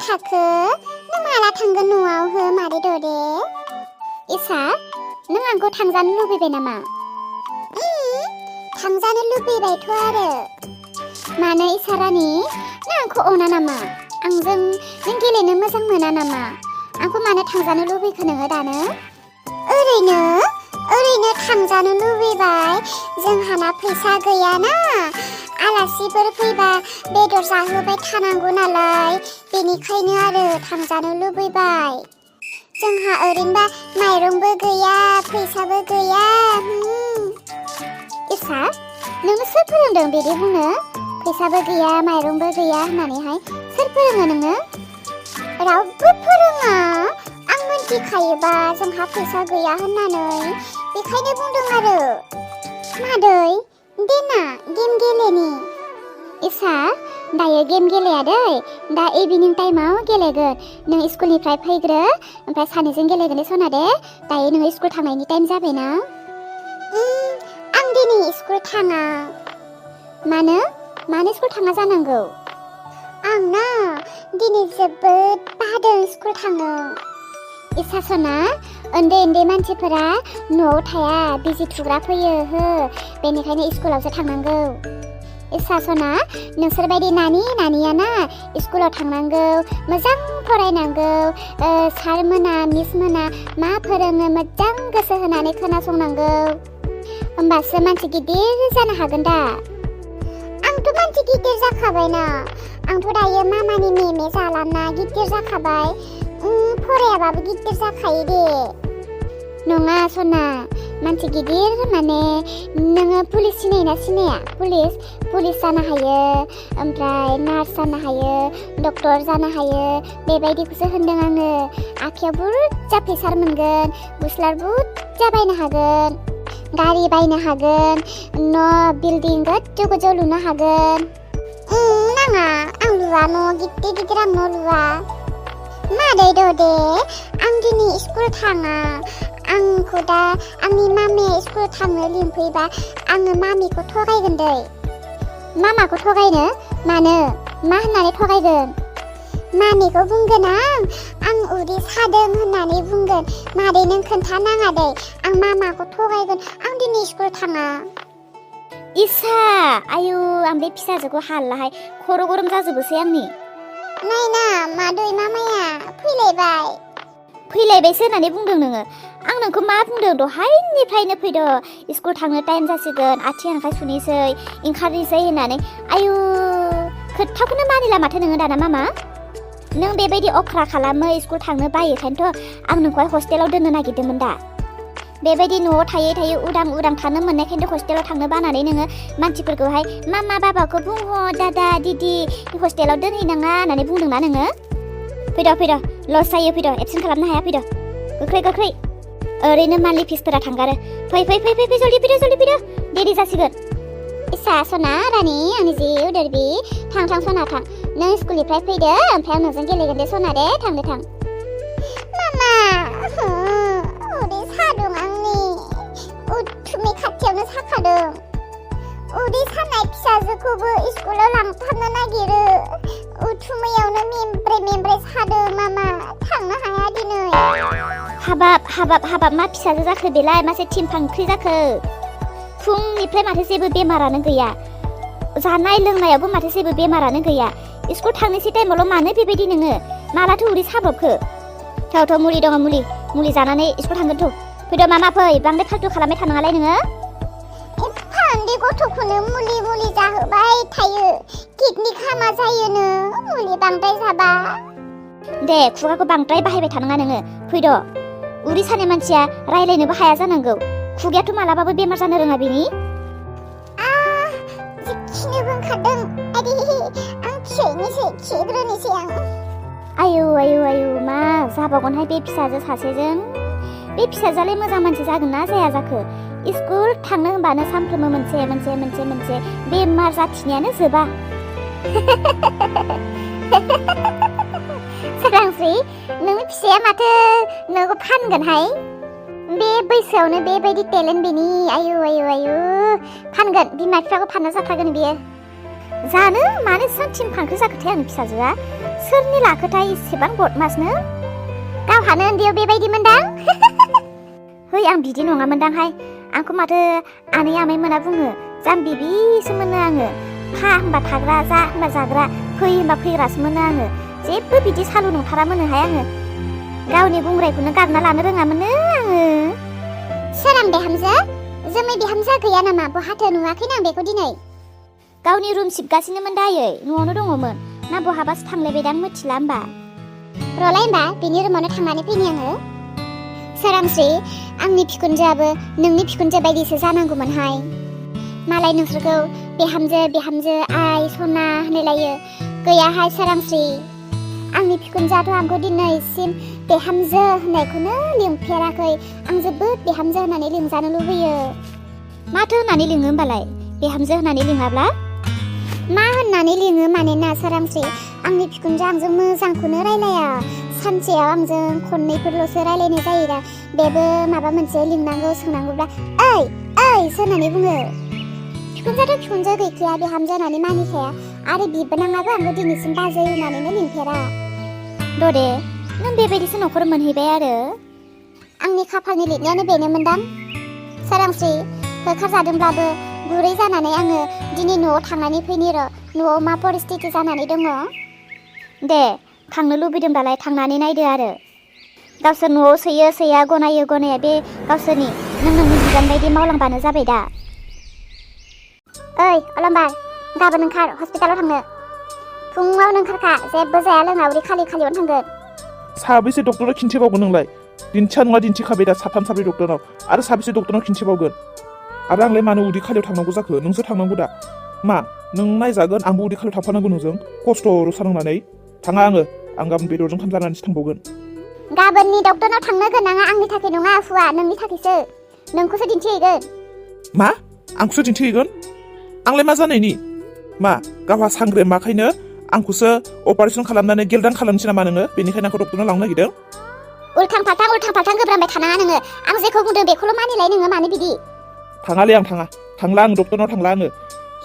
थाखो नों माला थांगोन न'आव हो मादै ददे इसा नों आंखौ थांजानो लुबैबाय नामा थांजानो लुबैबायथ' आरो मानो इसा रानि नों आंखौ अना नामा आंजों नों गेलेनो मोजां मोना नामा आंखौ मानो थांजानो लुबैखो नोङो दानो ओरैनो थांजानो लुबैबाय जोंहाना फैसा गैयाना आलासिफोर फैबा बेदर जाहोबाय थानांगौ नालाय बेनिखायनो आरो थांजानो लुबैबाय जोंहा ओरैनोबा माइरंबो गैया फैसाबो गैया इसा नोंनो सोर फोरोंदों बिदि बुंनो फैसाबो गैया माइरंबो गैया होननानैहाय सोर फोरोङो नोङो रावबो फोरोङा आं मिन्थिखायोबा जोंहा फैसा गैया होननानै बेखायनो बुंदों आरो मादै देना गेम गेलेनि इसा दायो गेम गेलेया दै दा इभिनिं टाइमाव गेलेगोन नों स्कुलनिफ्राय फैग्रो ओमफ्राय सानैजों गेलेगोन सना दे दायो नोङो स्कुल थांनायनि टाइम जाबायना आं दिनै स्कुल थाङा मानो स्कुल थाङा जानांगौ आंना दिनै जोबोद बादों स्कुल थांनो इसा सना उन्दै मानसिफोरा न'आव थाया बिजि थुग्रा फैयो हो बेनिखायनो स्कुलावसो थांनांगौ इसा सना नोंसोरबायदि नानियाना स्कुलाव थांनांगौ मोजां फरायनांगौ सार मोना मिस मोना मा फोरोङो मोजां गोसो होनानै खोनासंनांगौ होमबासो मानसि गिदिर जानो हागोन दा आंथ' मानसि गिदिर जाखाबायना आंथ' दायो मामानि मेमे जालाना गिदिर जाखाबाय फरायाबाबो गिदिर जाखायो दे नङा सना मानसि गिदिर माने नोङो पुलिस सिनायोना सिनाया पुलिस जानो हायो ओमफ्राय नार्स जानो हायो डक्टर जानो हायो बेबायदिखौसो होनदों आङो आखायाव बुरजा फैसा मोनगोन गुस्लार बुरजा बायनो हागोन गारि बायनो हागोन न' बिल्डिं गोजौ लुनो हागोन नाङा आं लुवा न' गिदिर आं न' लुवा मादै ददे आं दिनै स्कुल थाङा आंखौ दा आंनि मामाया स्कुल थांनो लिंफैबा आङो मामिखौ थगायगोन दै मामाखौ थगायनो मानो मा होननानै थगायगोन मामिखौ बुंगोन आं उदै सादों होननानै बुंगोन मादै नों खोन्थानाङा दै आं मामाखौ थगायगोन आं दिनै स्कुल थाङा इसा आयु आं बे फिसाजोखौ हाल्लाहाय खर' गरम जाजोबोसै आंनि नायना मादै मामाया फैलायबायसो होननानै बुंदों नोङो आं नोंखौ मा बुंदों दहायनिफ्रायनो फैदो स्कुल थांनो टाइम जासिगोन आथिं आखाइ सुनोसै ओंखारनोसै होननानै आयु खोथाखौनो मानिला माथो नोङो दाना मामा नों बेबायदि अख्रा खालामो स्कुल थांनो बायोखायनोथ' आं नोंखौहाय हस्टेलाव दोननो नागिरदोंमोन दा बेबायदि न'आव थायै उदां थानो मोननायखायनोथ' हस्टेलाव थांनो बानानै नोङो मानसिफोरखौहाय मामा बाबाखौ बुंह' दादा दिदि हस्टेलाव दोनहैनाङा होननानै बुंदोंना नोङो फैद' लस जायो फैद' एबसेन्ट खालामनो हाया फैद' गोख्रै ओरैनो मान्थलि फिसफोरा थांगारो फै जल्दि फैद' देरि जासिगोन इसा सना रानि आंनि जिउ देरबि थां सना थां नों स्कुलनिफ्राय फैदो ओमफ्राय आं नोंजों गेलेगोन दे सना दे थांदो थां मामा उदै सादों आंनि उथुमै खाथियावनो साखादों उदै सानाय फिसाजोखौबो स्कुलाव लांफानो नागिरो उथुमैयावनो मेमब्रे सादों मामा थांनो हाया दिनै हाबाब मा फिसाजो जाखो बेलाय मासे थिमफां ओंख्रि जाखो फुंनिफ्राय माथो जेबो बेमारानो गैया जानाय लोंनायावबो माथो जेबो बेमारानो गैया स्कुल थांनोसै टाइमावल' मानो बेबायदि नोङो मालाथो उदै साब्रबखो थाव मुलि दङ मुलि जानानै स्कुल थांगोन थ' फैद' मामा फै बांद्राय फाल्थु खालामबाय थानाङालाय नोङो एफा उन्दै गथ'खौनो मुलि जाहोबाय थायो किडनि हामा जायोनो मुलि बांद्राय जाबा दे खुगाखौ बांद्राय बाहायबाय थानाङा नोङो फैद' उदै सानाय मानसिया रायलायनोबो हाया जानांगौ खुगायाथ' मालाबाबो बेमार जानो रोङा बेनि खिनोबो ओंखारदों आं खिग्रोनोसै आं आयु मा जाबावगोनहाय बे फिसाजो सासेजों बे फिसाजोआलाय मोजां मानसि जागोन ना जाया जाखो स्कुल थांनो होनबानो सानफ्रोमबो मोनसे बेमार जाथिनायानो जोबा सोरांस्रि नोंनि फिसाया माथो नोंखौ फानगोनहाय बे बैसोआवनो बेबायदि टेलेन्ट बेनि आयु फानगोन बिमा बिफाखौ फाननो जाथारगोन बियो जानो मानो एसेबां थिम फांख्रि जाखोथाय आंनि फिसाजोआ सोरनि लाखोथाय इसेबां बदमासनो गावहानो उन्दैयाव बेबायदि मोनदां है आं बिदि नङामोनदांहाय आंखौ माथो आनै आमाइ मोना बुङो जाम्बि बिसो मोनो आङो था होनबा थाग्रा जा होनबा जाग्रा फै होनबा फैग्रासो मोनो आङो जेबो बिदि सालु नंथारामोनोहाय आङो गावनि बुंग्रायखौनो गारना लानो रोङामोननो आङो सोरां बिहामजो जोमै बिहामजोआ गैया नामा बहाथो नुवाखैनो आं बेखौ दिनै गावनि रुम सिबगासिनोमोन दायै न'आवनो दङमोन ना बहाबासो थांलायबायदां मिथिला होमबा रलाय होमबा बिनि रुमावनो थांनानै फैनि आङो सोरांस्रि आंनि बिखुनजोआबो नोंनि बिखुनजो बायदिसो जानांगौमोनहाय मालाय नोंसोरखौ बिहामजो बिहामजो आइ सना होनलायो गैयाहाय सोरांस्रि आंनि बिखुनजोआथ' आंखौ दिनैसिम बिहामजो होननायखौनो लिंफेराखै आं जोबोद बिहामजो होननानै लिंजानो लुबैयो माथो होननानै लिङो होमबालाय बिहामजो होननानै लिङाब्ला मा होननानै लिङो मानोना सोरांस्रि आंनि बिखुनजोआ आंजों मोजांखौनो रायलाया सानसेयाव आंजों खननैफोरल'सो रायलायनाय जायो दा बेबो माबा मोनसे लिंनांगौ सोंनांगौब्ला ओइ होननानै बुङो बिखुनजोआथ' बिखुनजो गैखाया बिहामजो होननानै मानिखाया आरो बिबोनाङाबो आंखौ दिनैसिम बाजै होननानैनो लिंफेरा दे नों बेबायदिसो न'खर मोनहैबाय आरो आंनि खाफालनि लिरनायानो बेनोमोनदां सोरांस्रि होखारजादोंब्लाबो गुरै जानानै आङो दिनै न'आव थांनानै फैनि र' न'आव मा परिस्थिति जानानै दङ दे थांनो लुबैदोंब्लालाय थांनानै नायदो आरो गावसोर न'आव सोयो गनायो गनाया बे गावसोरनि नों नोंनि बिबान बायदि मावलांबानो जाबाय दा ओइ अलम्बार गाबोन ओंखार हस्पिटालाव थांनो फुङावनो ओंखारखा जेबो जाया लोङा उदै खालि खालियावनो थांगोन साबेसे डक्टरनाव खिन्थिबावगोन नोंलाय दिन्थिया नङा दिन्थिखाबाय दा साथाम साब्रै डक्टरनाव आरो साबेसे डक्टरनाव खिन्थिबावगोन आरो आंलाय मानो उदै खालियाव थांनांगौ जाखो नोंसो थांनांगौ दा मा नों नायजागोन आंबो उदै खालियाव थांफानांगौ नोंजों खस्थ' रसा नांनानै थाङा आं गाबोन बेदरजों ओंखाम जानानैसो थांबावगोन गाबोननि डक्टरनाव थांनो गोनाङा आंनि थाखाय नङा हुआ नोंनि थाखायसो नोंखौसो दिन्थिहैगोन मा आंखौसो दिन्थिहैगोन आंलाय मा जानायनि मा गावहा सांग्रेमाखायनो आंखौसो अपारेसन खालामनानै गेलदां खालामनोसै नामा नोङो बेनिखायनो आंखौ डक्टरनाव लांनो नागिरदों उल्थां फाल्थां गोब्रामबाय थानाङा नोङो आं जेखौ बुंदों बेखौल' मानिलाय नोङो मानो बिदि थाङालै आं थांला आं डक्टरनाव थांला आङो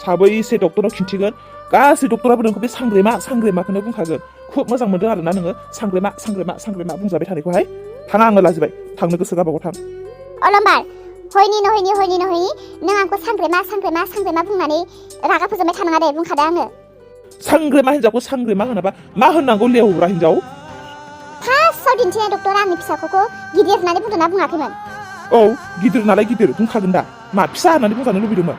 साबैसे डक्टरनाव खिन्थिगोन गासै डक्टराबो नोंखौ बे सांग्रेमाखौनो बुंखागोन खुब मोजां मोनदों आरोना नोङो सांग्रेमा बुंजाबाय थानायखौहाय थाङा आङो लाजिबाय थांनो गोसो गाबागाव थां अलम्बार हयनि नहयनि नों आंखौ सांग्रेमा बुंनानै रागा फोजोबबाय थानाङा दे बुंखादो आङो सांग्रेमा हिन्जावखौ सांग्रेमा होनाबा मा होननांगौ लेवग्रा हिन्जाव फार्स्टआव दिन्थिनाय डक्टरा आंनि फिसाखौ गिदिर होननानै बुंदोंना बुङाखैमोन औ गिदिर नालाय गिदिर बुंखागोन दा मा फिसा होननानै बुंजानो लुबैदोंमोन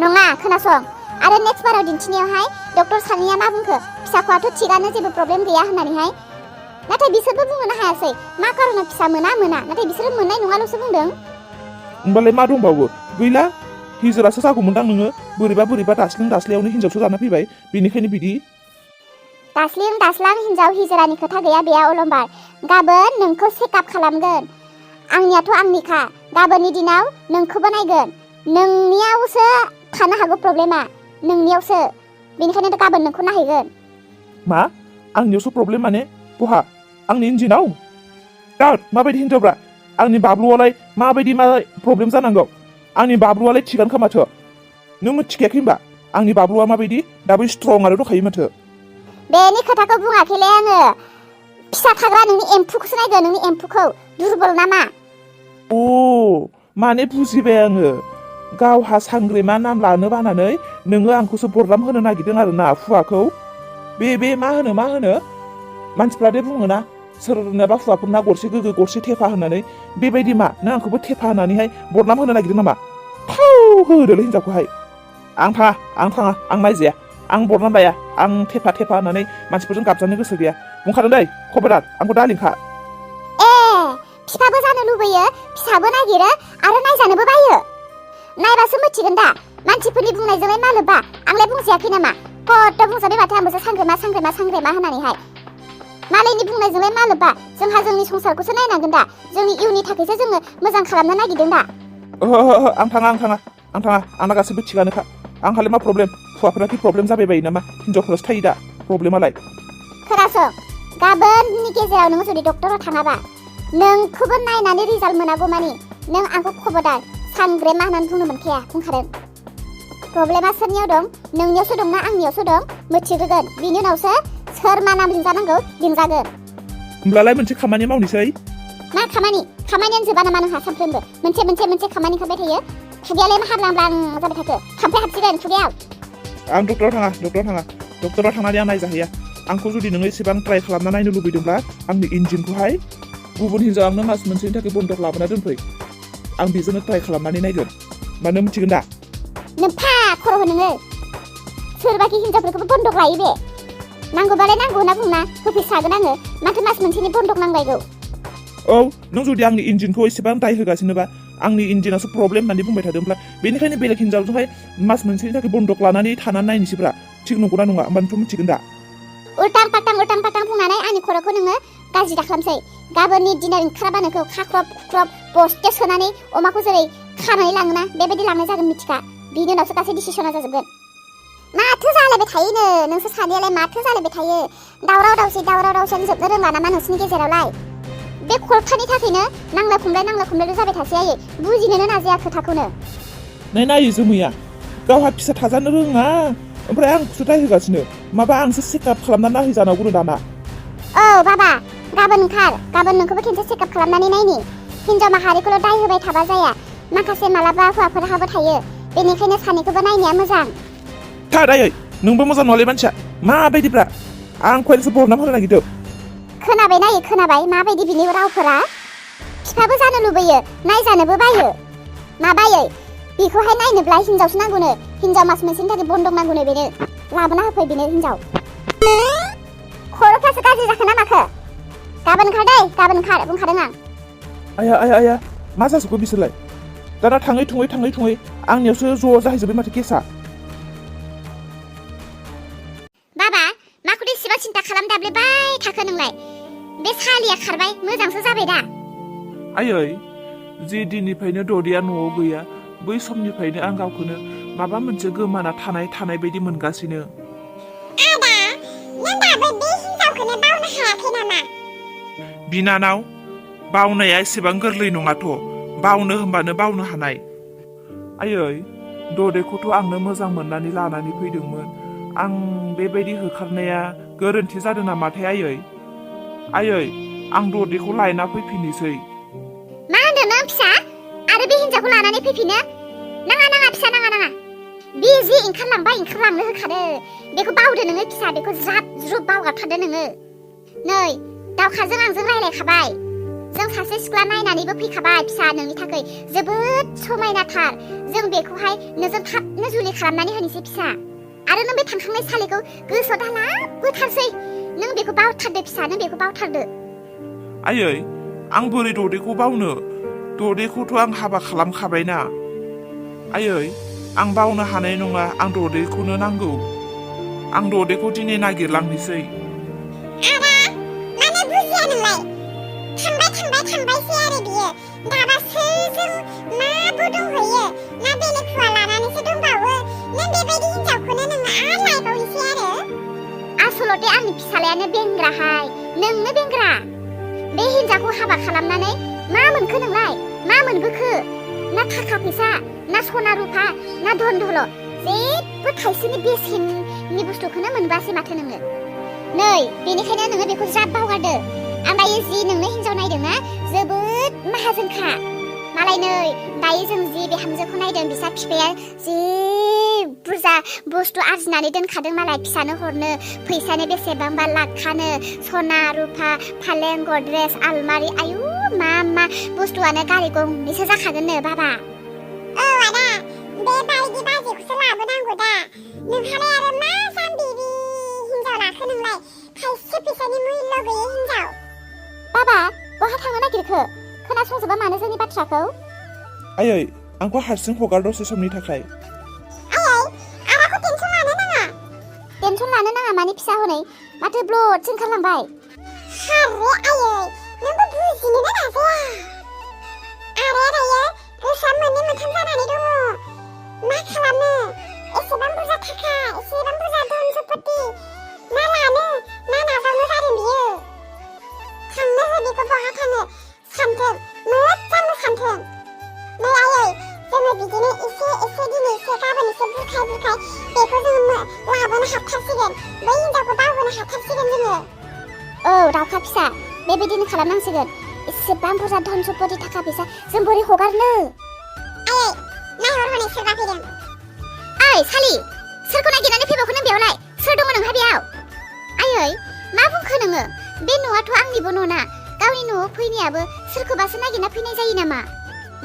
नङा खोनासं आरो नेक्स्ट बाराव दिन्थिनायावहाय डक्टर सानैया मा बुंखो फिसाखौआथ' थिगानो जेबो प्रब्लेम गैया होननानैहाय नाथाय बिसोरबो बुंनो हायासै मा कारनाव फिसा मोना नाथाय बिसोरो मोननाय नङाल'सो बुंदों होमबालाय मा दंबावो गैला हिजोरासो जागौमोनदां नोङो बोरैबा दास्लियावनो हिन्जावसो जाना फैबाय बेनिखायनो बिदि दास्लां हिन्जाव हिजोरानि खोथा गैया बेया अलम्बार गाबोन नोंखौ चेकआप खालामगोन आंनियाथ' आंनिखा गाबोननि दिनाव नोंखौबो नायगोन नोंनियावसो थानो हागौ प्रब्लेमा नोंनियावसो बेनिखायनो गाबोन नोंखौ नायहैगोन मा आंनियावसो प्रब्लेम माने बहा आंनि इन्जिनाव माबायदि हिन्जावब्रा आंनि बाब्लुआलाय माबायदि मा प्रब्लेम जानांगौ आंनि बाब्लुआलाय थिगानोखा माथो नों मिथिखायाखै होनबा आंनि बाब्लुआ माबायदि दाबो स्ट्रं आरो दंखायो माथो बेनि खोथाखौ बुङाखैलै आङो फिसा थाग्रा नोंनि एम्फौखौसो नायगोन नोंनि एम्फौखौ दुरबल नामा अ माने बुजिबाय आङो गावहा सांग्रेमा नाम लानो बानानै नोङो आंखौसो बरनाम होनो नागिरदों आरोना हुवाखौ बे मा होनो मानसिफ्रा दे बुङोना सोरनोबा हुवाफोरना गरसे गोगो गरसे थेफा होननानै बेबायदि मा नों आंखौबो थेफा होनानैहाय बरनाम होनो नागिरदों नामा थाव होदोलै हिन्जावखौहाय आं थाङा आं नायजाया आं बरनाम लाया आं थेफा होननानै मानसिफोरजों गाबजानो गोसो गैया बुंखादों दै खबरदार आंखौ दा लिंखा फिसाबो जानो लुबैयो फिसाबो नागिरो आरो नायजानोबो बायो नायबासो मिथिगोन दा मानसिफोरनि बुंनायजोंलाय मा लोब्बा आंलाय बुंजायाखै नामा खद' बुंजाबाय माथो आंबोसो सांग्रेमा होननानैहाय मालायनि बुंनायजोंलाय मा लोब्बा जोंहा जोंनि संसारखौसो नायनांगोन दा जोंनि इयुननि थाखायसो जोङो मोजां खालामनो नागिरदों दा आं थाङा आंना गासैबो थिगानोखा आंहालाय मा प्रब्लेम हौवाफोरा कि प्रब्लेम जाबाय बायो नामा हिन्जावफोरासो थायो दा प्रब्लेमालाय खोनासं गाबोननि गेजेराव नों जुदि डक्टराव थाङाबा नोंखौबो नायनानै रिजाल्ट मोनागौ मानि नों आंखौ खबरदार सांग्रेमा होननानै बुंनो मोनखाया बुंखादों प्रब्लेमा सोरनियाव दं नोंनियावसो दं ना आंनियावसो दं मिथिग्रोगोन बिनि उनावसो सोर मा नाम लिंजानांगौ लिंजागोन होमब्लालाय मोनसे खामानि मावनोसै मा खामानियानो जोबा नामा नोंहा सानफ्रोमबो मोनसे खामानि ओंखारबाय थायो खुगायालाय मा हाब्लां जाबाय थाखो थाम्फै हाबसिगोन खुगायाव आं डक्टराव थांनानै आं नायजाहैया आंखौ जुदि नोङो एसेबां ट्राय खालामना नायनो लुबैदोंब्ला आंनि इन्जिनखौहाय गुबुन हिन्जावआनो मास मोनसेनि थाखाय बन्दक लाबोना दोनफै आं बेजोंनो ट्राय खालामनानै नायगोन मानो मिथिगोन दा नोंफा खर'हो नोङो सोरबाखि हिन्जावफोरखौबो बन्दक लायो बे नांगौबालाय नांगौ होनना बुंना होफैखागोन आङो माथो मास मोनसेनि बन्दक नांबायगौ औ नों जुदि आंनि इन्जिनखौ एसेबां दाय होगासिनोबा आंनि इन्जिनासो प्रब्लेम होननानै बुंबाय थादोंब्ला बेनिखायनो बेलेग हिन्जावजोंहाय मास मोनसेनि थाखाय बन्दक लानानै थानानै नायनोसैब्रा थिग नंगौना नङा होमबानोथ' मिथिगोन दा उल्टां पाल्टां बुंनानै आंनि खर'खौ नोङो गाज्रि दाखालामसै गाबोननि दिनाव ओंखाराबा नोंखौ खाख्रब खुख्रब बस्थायाव सोनानै अमाखौ जेरै खानानै लाङोना बेबायदि लांनाय जागोन मिथिखा बिनि उनावसो गासै डिसिसना जाजोबगोन माथो जालायबाय थायोनो नोंसोर सानैयालाय माथो जालायबाय थायो दावराव दावसियानो जोबनो रोंला नामा नोंसोरनि गेजेरावलाय बे खलखानि थाखायनो नांलाय खमलायल' जाबाय थासै आयै बुजिनोनो नाजाया खोथाखौनो नायो जोमैया गावहा फिसा थाजानो रोङा ओमफ्राय आंखौसो दाय होगासिनो माबा आंसो चेकआप खालामना नायहैजानांगौ दाना औ बाबा गाबोन नोंखौबो खेनसे चेकआप खालामनानै नायनि हिन्जाव माहारिखौल' दाय होबाय थाबा जाया माखासे मालाबा हौवाफोरहाबो थायो बेनिखायनो सानैखौबो नायनाया मोजां थादायै नोंबो मोजां नङालै मानसिया माबायदिब्रा आं खयनोसो बरनाम होनो नागिरदों खोनाबाय माबायदि बिनि रावफोरा बिफाबो जानो लुबैयो नायजानोबो बायो माबायै बेखौहाय नायनोब्ला हिन्जावसो नांगौनो हिन्जाव मास मोनसेनि थाखाय बन्दक नांगौनो बेनो लाबोना होफै बेनो हिन्जाव खर'फ्रासो गाज्रि जाखो ना माखो गाबोन ओंखार बुंखादों आं आया मा जाजोबखो बिसोरलाय दाना थाङै थुङै आंनियावसो ज' जाहैजोब्बाय माथो केसा बाबा माखौथो इसेबां सिन्था खालामदाब्लेबाय थाखो नोंलाय बे सालिया खारबाय मोजांसो जाबाय दा आयै जे दिननिफ्रायनो ददिया न'आव गैया बै समनिफ्रायनो आं गावखौनो माबा मोनसे गोमाना थानाय बायदि मोनगासिनो आदा नों दाबो बे हिन्जावखौनो बावनो हायाखै नामा बिनानाव बावनाया एसेबां गोरलै नङाथ' बावनो होनबानो बावनो हानाय आयै ददेखौथ' आंनो मोजां मोननानै लानानै फैदोंमोन आं बेबायदि होखारनाया गोरोन्थि जादों नामाथाय आयै आं ददेखौ लायना फैफिननोसै मा होनदों नों फिसा आरो बे हिन्जावखौ लानानै फैफिनो नाङा फिसा नाङा बे जि ओंखारलांनो होखादो बेखौ बावदो नोङो फिसा बेखौ ज्राब बावगारथारदो नोङो नै दावखाजों आंजों रायलायखाबाय जों सासे सिख्ला नायनानैबो फैखाबाय फिसा नोंनि थाखाय जोबोद समायनाथार जों बेखौहाय नोंजों थाबनो जुलि खालामनानै होनोसै फिसा आरो नों बे थांखांनाय सालिखौ गोसोआव दालाबोथारसै नों बेखौ बावथारदो फिसा नों बेखौ बावथारदो आयै आं बोरै ददेखौ बावनो ददेखौथ' आं हाबा खालामखाबायना आयै आं बावनो हानाय नङा आं ददेखौनो नांगौ आं ददेखौ दिनै नागिरलांनोसै आदा माने बुजिया नोंलाय थांबायसै आरो बियो दाबा सोरजों मा दंहैयो ना बेलेग हौवा लानानैसो दंबावो नों बेबायदि हिन्जावखौनो नोङो आरो लायबावनोसै आरो आसलते आंनि फिसालायानो बेंग्राहाय नोंनो बेंग्रा बे हिन्जावखौ हाबा खालामनानै मा मोनखो नोंलाय मा मोनबोखो ना थाखा फैसा ना सना रुफा ना धन दौलत जेबो थाइसेनि बेसेननि बुस्थुखौनो मोनबासै माथो नोङो नै बेनिखायनो नोङो बेखौ ज्राब बावगारदो आं दायो जि नोंनो हिन्जाव नायदोंना जोबोद माहाजोनखा मालाय नै दायो जों जि बिहामजोखौ नायदों बिसा बिफाया जि बुरजा बुस्थु आरजिनानै दोनखादों मालाय फिसानो हरनो फैसानो बेसेबांबा लाखानो सना रुफा फालें गद्रेज आलमारि आयु मा बुस्थुआनो गारि गंनैसो जाखागोननो बाबा औ आदा बेबायदि बाजैखौसो लाबोनांगौ दा नोंहालाय आरो मा जाम्बिबि हिन्जाव लाखो नोंलाय थाइसे फैसानि मुल्य गैयै हिन्जाव बाबा बहा थांनो नागिरखो खोनासंजोबा मानो जोंनि बाथ्राखौ आयै आंखौ हारसिं हगार दसे समनि थाखाय आदाखौ टेनसन लानो नाङा माने फिसा हनै माथो ब्लडसो ओंखारलांबाय हारे आयै नोंबो बुजिनोनो नाजाया आरो दायो गोसोआ मोननै मोनथाम जानानै दङ मा खालामनो एसेबां बुरजा थाखा एसेबां बुरजा धन सम्पति ना लानो ना नाजावनो जादों बियो थांनो हो बेखौ बहा थाङो सानथों मोजांनो सानथों नै आयै जोङो बिदिनो एसे दिनै एसे गाबोन एसे बुरखाय बेखौ जोङो लाबोनो हाथारसिगोन बै हिन्जावखौ बावहोनो हाथारसिगोन औ दाउखा फिसा बेबायदिनो खालामनांसिगोन एसेबां बुरजा धन सम्पति थाखा फैसा जों बोरै हगारनो आयै नायहर हनै सोरबा फैदों ओइ सालि सोरखौ नागिरनानै फैबावखो नों बेयावलाय सोर दङ नोंहा बेयाव आयै मा बुंखो नोङो बे न'आथ' आंनिबो न'ना गावनि न'आव फैनायाबो सोरखौबासो नागिरना फैनाय जायो नामा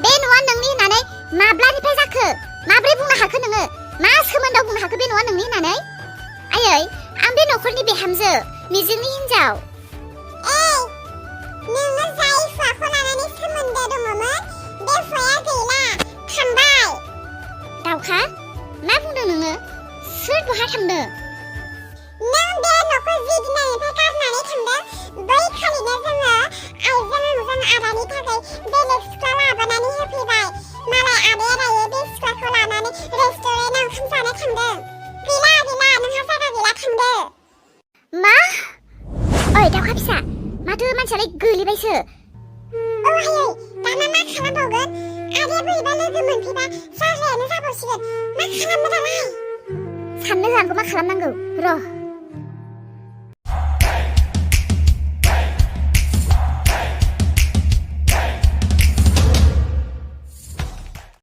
बे न'आ नोंनि होननानै माब्लानिफ्राय जाखो माब्रै बुंनो हाखो नोङो मा सोमोन्दोआव बुंनो हाखो बे न'आ नोंनि होननानै आयै आं बे न'खरनि बिहामजो मिजिंनि हिन्जाव नोङो जाय हौवाखौ लानानै सोमोन्दो दङमोन बे हौवाया गैला थांबाय दाउखा मा बुंदों नोङो सोर बहा थांदों नों बे न'खौ जि दिननिफ्राय गारनानै थांदों बै खालिनो जोङो आइजों आदानि थाखाय बेलेग सिख्ला लाबोनानै होफैबाय मालाय आदाया दायो बे सिख्लाखौ लानानै रेस्टुरेन्टआव ओंखाम जानो थांदों गैला नोंहा जायगा गैला थांदो मा ओइ दाउखा फिसा माथो मानसियालाय गोलैबायसो औ आयै दाना मा खालामबावगोन आदाया बोरैबा लोगो मोनफैबा जारलायानो जाबावसिगोन मा खालामनो दालाय साननो होआंखौ मा खालामनांगौ र'